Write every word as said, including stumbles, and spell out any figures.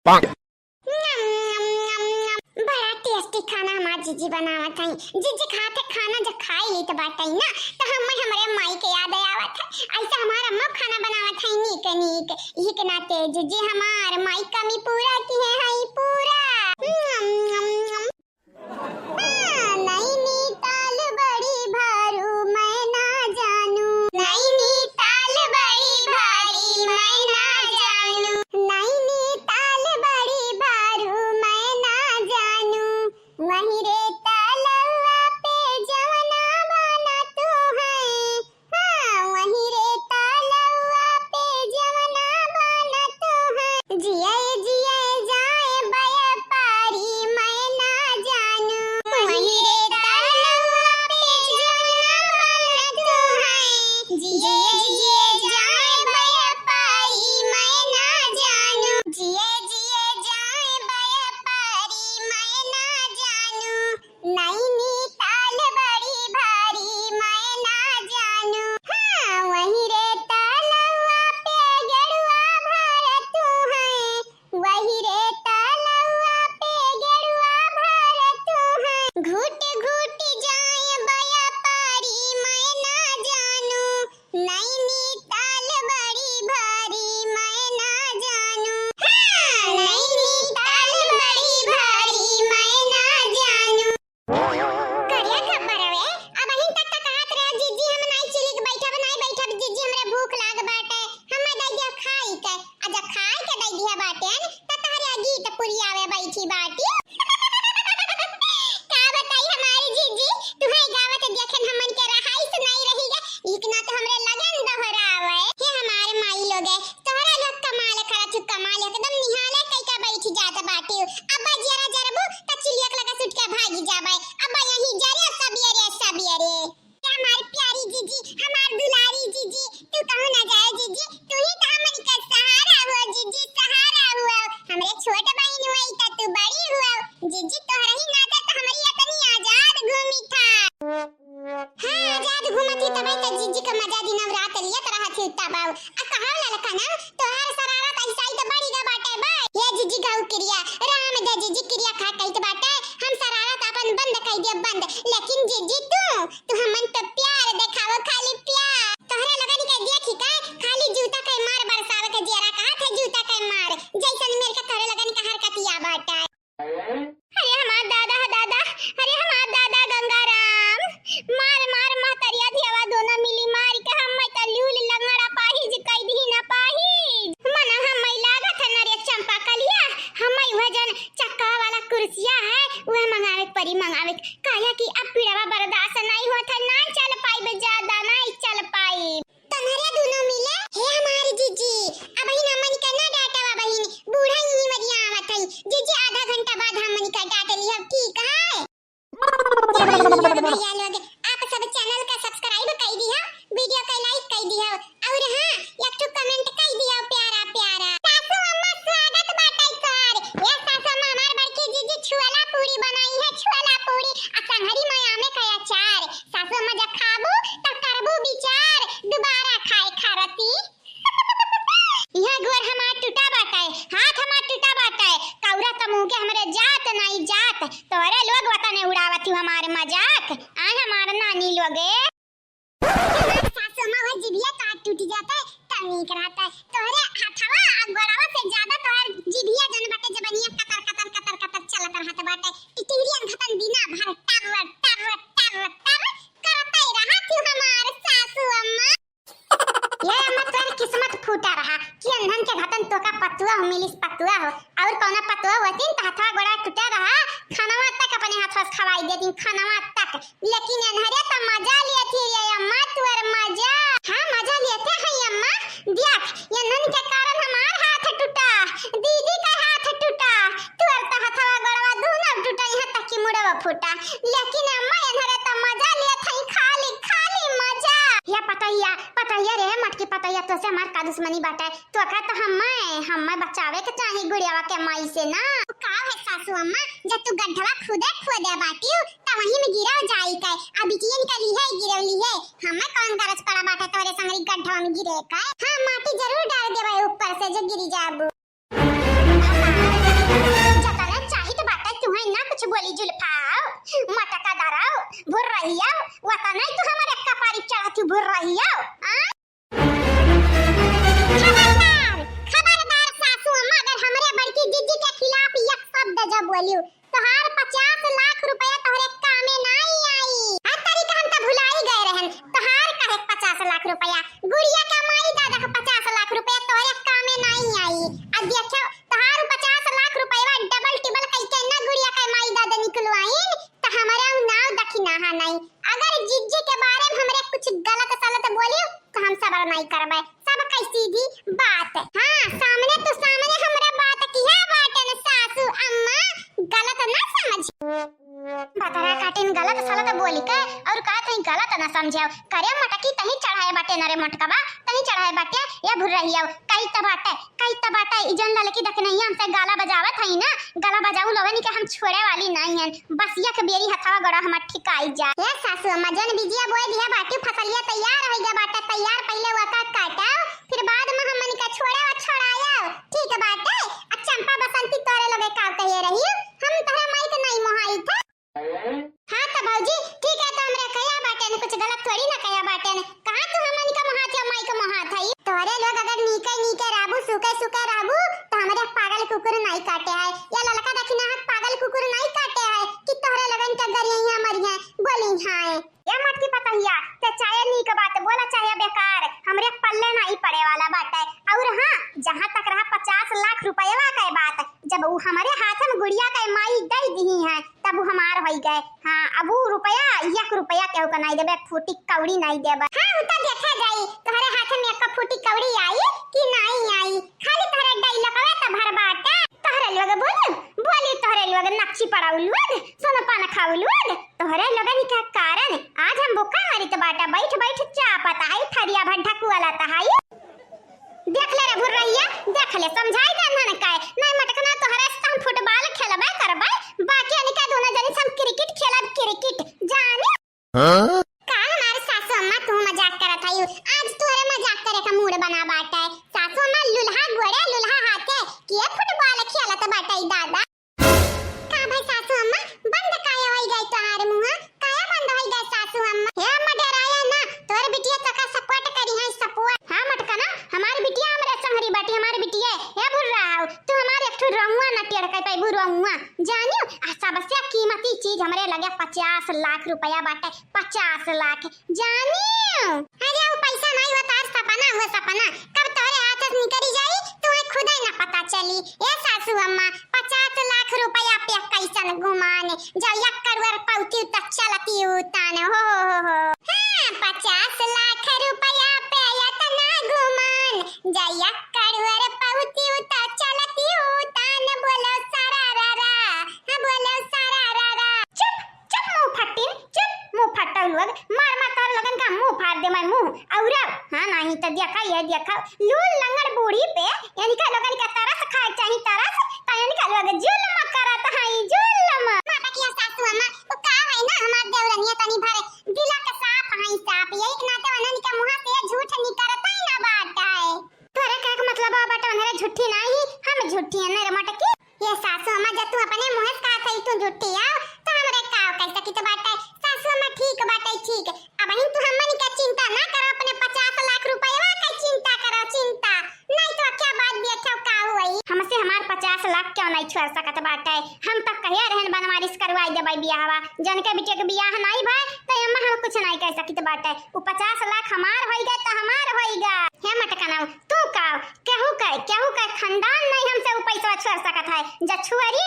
बड़ा tasty खाना हमार जीजी बनावत हई। जीजी खाते खाना जब खाई ली तो बाटे ना, तो हमें हमरे माई के याद आवत है। ऐसे हमार अम्मा खाना बनावत हई नीक नीक। यही के नाते जीजी हमार माई कमी पूरा किहे हई पूरा। हाँ, नैनीताल बड़ी भारू मैं ना जानू, नैनीताल बड़ी भारी मैं ना जानू, नैनीताल बड़ी भारू मैं ना जानू। वहीं रे तलवा पे जवना बना तू है, हाँ, वहीं रे तलवा पे जवना बनत है। जिए जिए जाए व्यापारी मैं ना जानू। वहीं रे तलवा पे जवना बनत है। जिए जिए जाए व्यापारी मैं ना जानू। जिए जिए जाए व्यापारी मैं ना जानू। नैनीताल बड़ी भारी मैं ना जानू। हाँ, वहीं रे तलवा पे गेड़ुआ भर तू है, वहीं रे तलवा पे गेड़ुआ भर तू है। घुट घुट जाए व्यापारी मैं ना जानू। नैनीताल बड़ी भारी मैं ना जानू। हाँ, नैनीताल बड़ी भारी मैं ना जानू। करिया खबर हवे, अबहिन तक त कहत रहे, "जीजी, हम नाई चिलिक बैठब, नाई बैठब, जीजी, हमरे भूख लाग बाटे, हमें दे दिया खाई के।" आ जब खाई के दे दिया बाटे, त तहरे गीत पुरियावे बैठी बाटी। का बताई हमारी जीजी, तुहे गावत देखन हमन के रहाइश नाई रही गे, एक ना तो हमरे लगन दोहरावे। हे हमारे माई लोगे, तोहरा लोग कमाल करत हू, कमाल एकदम निहाले कइके बैठ जात बाटी। अब जियरा जरबू त चिड़िया के लगे सुट के भागी जाबे। अब यही जरे सबियरे सबियरे। ए हमार प्यारी जीजी, हमार दुलारी जीजी, तू कहूँ ना जाए जीजी, तू ही तो हमनी के सहारा हुआ जीजी, सहारा हुआ। हमरे छोट बहिन हुआ त तू बड़ी हुआ जीजी, तोहरा ही नाते तो हमरी इतनी आजाद घूमी था। हाँ, आजाद घूमत ही तबे त जीजी का मजा दिनव रात लियत रहत ही तब। आ कहाँ ललका ना, तोहार शरारत ऐसा ही तो बढ़ी गा बाटे बा। ये जीजी गाऊ किरिया, राम दे जीजी किरिया खा कहित बाटे, हम शरारत अपन बंद कर दिया बंद। लेकिन जीजी तू, तू हमन पे प्यार देखावो, खाली प्यार। तोहरे लगन के देखी का, खाली जूता के मार बरसावे के जियरा कहा थे, जूता के मार। जैसन मेर के तोहरे लगन के हरकतिया बाटे। अरे हमार दादा, दादा, अरे हमार दादा गंगाराम, मार, मार, महतरिया धियावा दोनों मिली मार के हम्मै त लूल लंगड़ा पाहिज कई दिही ना पाहिज। मन हम्मै लागत है नरे चंपा कलिया, हम्मै वह जन चक्का वाला कुर्सिया है, वह मंगावे के परी, मंगावे के। काहे कि अब पीड़वा बर्दाश्त नहीं होत है, नहीं चल पाइब ज्यादा, नहीं चल पाइब। तन्हरे दुनो मिले, हे हमार जीजी, अबहिन हमनी का ना डांटवा बहिन, बूढ़ा ही मरिया आवत हई। जीजी आधा घंटा बाद हमनी का डांट लिहब, ठीक है? भैया लोग, आप सब channel का subscribe कई दिया, video का like कई दिया, और हाँ, एक ठो comment कई दिया प्यारा प्यारा। सासू अम्मा स्वागत बाटे तोहार। ये सासू अम्मा हमार बड़की जीजी छुअला पूरी बनाई है, छुअला पूरी, आ संघरी में आमे का अचार। सासू अम्मा जब खाबू, तब करबू विचार, दुबारा खाए खारती। यह गोर हमार टूटा बाटे, हाथ हमार टूटा बाटे, कौरा त मुँह के हमरे जात नाई जात, तोरे लोग वतने उड़ावत हू हमार मजाक, आय हमार नानी लोगे। हमार सासू अम्मा वह जिभिया काट टूट जाता है, तब नीक रहता है। तोहरे हथवा आ गोड़वा से ज्यादा तोहर जिभिया जौन बाटे जबनिया कतर, कतर, कतर, कतर चलत रहत बाटे। टिटिरियन घतन दिना भर टर, टर, टर, टर करते रहत हू हमार सासू अम्मा। ये अम्मा तोहर किस्मत फूटा रहा कि अनधन के घतन तोका पतुआ हो मिलिस पतुआ हो। और कौना पतुआ होतिन त हथवा गोड़ा टूटा रहा, खानवा तक अपने हथवा से खवाई देतिन, खानवा तक। लेकिन एन्हरे त मजा लियत ही रे अम्मा, तुअर मजा। हाँ, मजा लियत है अम्मा। देख, एन्हन के कारण हमार हाथ टूटा, दीदी का हाथ टूटा, तुअर त हथवा गोड़वा दूनो टूटा, यहाँ तक कि मुड़वा फूटा। लेकिन अम्मा एन्हरे त मजा लियत है, खाली, खाली मजा। या पतैया, पतैया रे, मटकी पतैया, तोसे हमार का दुश्मनी बाटे? तोका त हम्मे, हम्मे बचावे के चाही गुड़ियावा के माई से ना। का है सासू अम्मा, जब तू गड्ढवा खुदे खोदे बाटियो, त वहीं में गिरव जाई के। अब बिटियन के लिए गिरव लिए, हम्मे कौन गरज पड़ा बाटे तोरे संगरी गड्ढवा में गिरे के? हाँ, माटी जरूर डाल देबे ऊपर से, जो गिरी जाबू। भुर्रहिया, वतनई तू हमरे कपारी चढ़त हू भुर्रहिया, आ? खबरदार, खबरदार सासू अम्मा, अगर हमरे बड़की जिज्जी के खिलाफ एक शब्द जब बोलियो, तोहार पचास लाख रुपया तोहरे कामे नाई आई। आ तरीका हम त भुलाई गए रहन, तोहार काहे पचास लाख रुपया? गुड़िया के माई दादा के पचास लाख रुपया तोहरे कामे नाई आई। आ देखो, तोहार पचास लाख रुपया डबल टिबल कइके ना गुड़िया के माई दादा निकलवाइन, त हमरे नाव दखिनाहा नाई। अगर जिज्जी के बारे में हमरे कुछ गलत सलत बोली, त हम सबर नाई करबे। सब कई सीधी बात। हाँ, सामने तो सामने हमरा बात किहा बाटेन सासू अम्मा, गलत ना समझ। भतरा काटिन गलत सलत बोली के और का तहीं गलत ना समझाओ। करे मटकी तहीं चढ़ाए बाटे न रे मोटकबा, तहीं चढ़ाए बाटे, या भुर्रहिया, कई त बाटे, कई त बाटे, ई जन ललकी दखिनहिया हमसे गाला बजावत हई ना, गाला बजाऊ लोगन के हम छोड़े वाली नाई हन। बस एक बेरी हथवा गोड़ा हमार ठिकाई जा। ए सासू अम्मा, जन बिजिया बोए दिया बाटी, फसलिया तैयार होइ गया बाटे, तैयार पहिले वका काटो, फिर बाद में हमन के छोड़े व छोड़ायो। ठीक बाटे, आ चंपा बसंती तोरे लोगे काव कहिए रही, हम तोहरा माई के नाई मोहाई था। हाँ त भौजी, ठीक है, त हमरे कया बाटे न, कुछ गलत थोड़ी ना कया बाटे न। कहाँ तू हमन के मोहात या माई के मोहात हई? तोहरे लोग अगर नीके नीके रहबू, सुखे सुखे रहबू, त हमरे पागल कुकुर नाई काटे है, या ललका दखिना पागल कुकुर नाई काटे है कि तोहरे लोगन के गरिया मरिया बोली हाय। ए मोटकी पतहिया, ते चाहे नीक बात बोला चाहे बेकार, हमरे पल्ले नाई पड़े वाला बाटे। और हाँ, जहाँ तक रहा पचास लाख रुपयवा के बात, जब उ हमरे हाथ में गुड़िया के माई दे दिही है, तब उ हमार होई गए। हाँ, अब उ रुपया, एक रुपया केहू का नाई देबे, एक फूटी कौड़ी नाई देबे। हाँ, उ तो देखा जाई, तोहरे हाथ में एक फूटी कौड़ी आई कि नाई आई, खाली तोहरे डायलॉगवा तो भर बाटे। तोहरे लोग बोलू, बोली तोहरे लोग नक्ची पड़ाऊ लोग, सोन पान खाऊ लोग, तोहरे लोगन के कारण आज हम भूखा मरित बाटा, बैठ बैठ चापत हई, थरिया भर ढकुआलत हई। देख ले रे भुर्रहिया, देख ले, समझाई दे नन काय, नहीं मटकना तोहरे से हम फुटबॉल खेलबे करबे, बाकी अनिका दोनों जनी से हम क्रिकेट खेलब, क्रिकेट, जानी। हाँ? का हमार सासू अम्मा तू मजाक करत हई? आज तोहरे मजाक करे का मूड बना बाटे। सासू अम्मा लुल्हा गोड़े लुल्हा हाथे के फुटबॉल खेलत बाटे दादा। का भाई सासू अम्मा बंद काहे होई गई तोहार मुंह? काहे बंद होई गई सासू अम्मा? हे अम्मा डराया ना, तोर बिटिया तका सपोर्ट करी है सपोर्ट। हाँ मटकना, हमार बिटिया हमरे संगरी बाटी, हमार बिटिया। हे भुर्रा आओ, तू हमार एक ठो रहुआ ना टेढ़ कर पाई भुरहुआ। जानियो, आ सबसे कीमती चीज हमरे लगे पचास लाख रुपया बाटे, पचास लाख। जानियो। अरे, वो पैसा नहीं, वो तार सपना, वो सपना। कब तोरे हाथ से निकरी जाई, तुम्हें खुदे ना पता चली। ए सासू अम्मा, पचास लाख रुपया पे कैसन गुमान, जब एक करोड़ पौती त चलती उतान, हो, हो, हो, हो। हाँ, पचास लाख रुपया पे इतना गुमान, जब एक करोड़ पौती त चलती उतान, बोलो सारा रा रा, हाँ, बोलो सारा रा रा। चुप, चुप मुंह फट्टीन, चुप मुंह फट्टा लोग, मार मार तोहरे लोगन का मुंह फाड़ दे मैं मुंह। और हाँ नहीं तो देखा ये देखा, लूल लंगड़ बूढ़ी पे इनका लोगन का तरस खाए चाही तरस, तो इनका लोग जुल्म करत हई जुल्म। माता की सासू अम्मा, वो का है ना हमार देवरनिया तनी भर दिला के साफ हई साफ, यही के नाते उन्हन के मुंह से झूठ निकरत ही ना बाटे। तोरे कहे के मतलब बा बाटे उन्हरे झूठी नाही, हम झूठी है ना रे मटकी। ये सासू अम्मा, जब तू अपने मुंह से कहत हई तू झूठी आओ, तो हमरे का कह सकी तो बाटे। सासू अम्मा, ठीक बाटे, ठीक। अबहिन तू हमन के चिंता ना करो, अपने पचास लाख रुपयवा के चिंता करो, चिंता। नहीं तो क्या बात भी अच्छा का हुई? हमसे हमार पचास लाख क्यों नहीं छोड़ सकत बाटे? हम तो कहिया रहन बनवारिस करवाई देबै बियाहवा। जन के बिटिया के बियाह नहीं भय, तो अम्मा हम कुछ नहीं कह सकित बाटे। उ पचास लाख हमार होई गए तो हमार होई गए। हे मटकना, तू का, केहू के, केहू के खानदान नहीं हमसे उ पैसा छोड़ सकत है। जब छुअरी,